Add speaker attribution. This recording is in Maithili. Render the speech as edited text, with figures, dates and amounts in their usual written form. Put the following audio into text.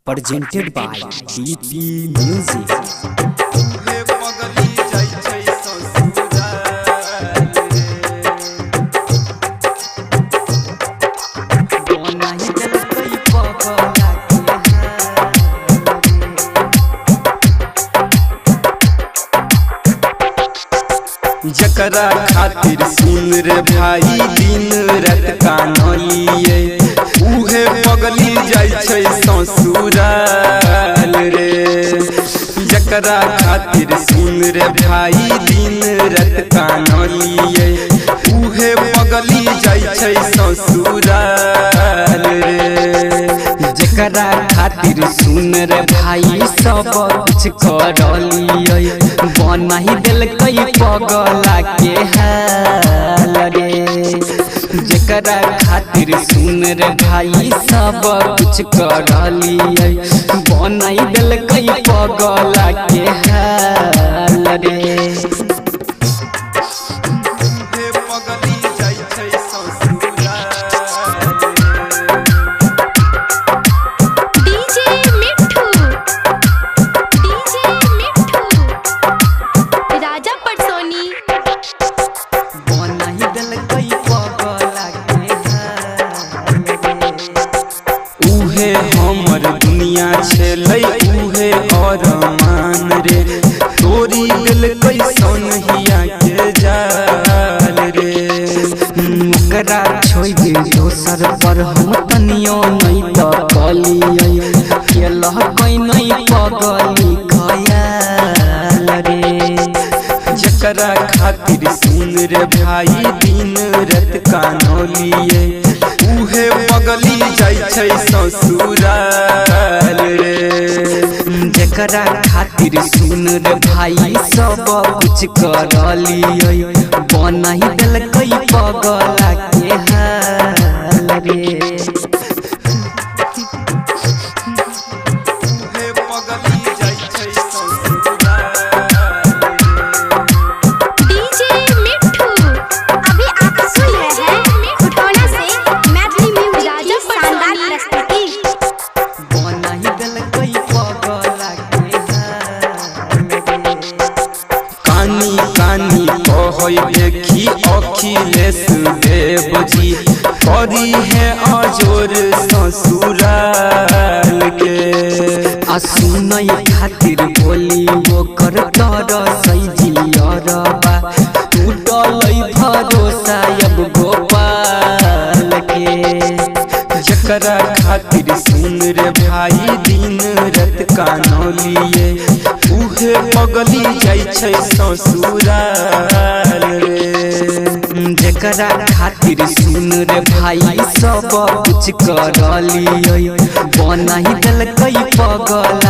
Speaker 1: Presented by DP Music.
Speaker 2: उहे पगली जाइ छै ससुराल रे।
Speaker 1: बनाई देलकै पगला के हाल।
Speaker 2: जकरा खातिर सुन रे भाई दिन रात कानलिए, उहे पगली जाइ छै ससुराल रे। जकरा खातिर सुन रे भाई दिन रात कानलिए, उहे पगली जाइ छै ससुराल रे।
Speaker 1: जकरा खातिर सुन रे भाई सब कुछ करलिए, बनाई देलकै पगला के हाल रे। जकरा खातिर सुन रे भाई सब कुछ करलिए, बनाई देलकै पगला के हाल रे।
Speaker 2: उहे पगली जाइ छै ससुराल रे।
Speaker 3: डीजे मिठू, डीजे मिठू, राजा पटसोनी।
Speaker 1: बनाई देलकै पगला के हाल रे।
Speaker 2: उहे हमर दुनिया छेलै, उहे अरमान रे। तोरी देलकै सोनहिया के जाल रे।
Speaker 1: ओकरा छोड़ि दोसर पर हम तनियो नहि तकलियै, केलकै नहि पगली खयाल रे।
Speaker 2: जकरा खातिर सुन रे भाई दिन रात कानलिए, उहे पगली जाइ छै ससुराल रे।
Speaker 1: जकरा खातिर सुन रे भाई सब कुछ करलियै, बनाई देलकै पगला के हाल रे।
Speaker 2: उहे पगली जाइ छै ससुराल रे।
Speaker 3: डीजे मिठू,
Speaker 4: अभी आप सुन रहे हैं खुटौना से मैथिली म्यूजिक
Speaker 3: राजा
Speaker 4: की शानदार
Speaker 3: पटसोनी।
Speaker 4: प्रस्तुति।
Speaker 1: बनाई देलकै पगला के हाल रे।
Speaker 2: कानी कानी कहै देखी अखिलेश देव जी, करी है अजोर ससुराल के।
Speaker 1: आ सुनै खातिर बोली ओकर तरसै जियरबा, टूटलै भरोसा अब गोपाल के।
Speaker 2: जकरा खातिर सुन रे भाई दिन रात कानलिए, उहे पगली जाइ छै ससुराल रे।
Speaker 1: जकरा खातिर सुन रे भाई सब कुछ करलियै, बनाई देलकै पगला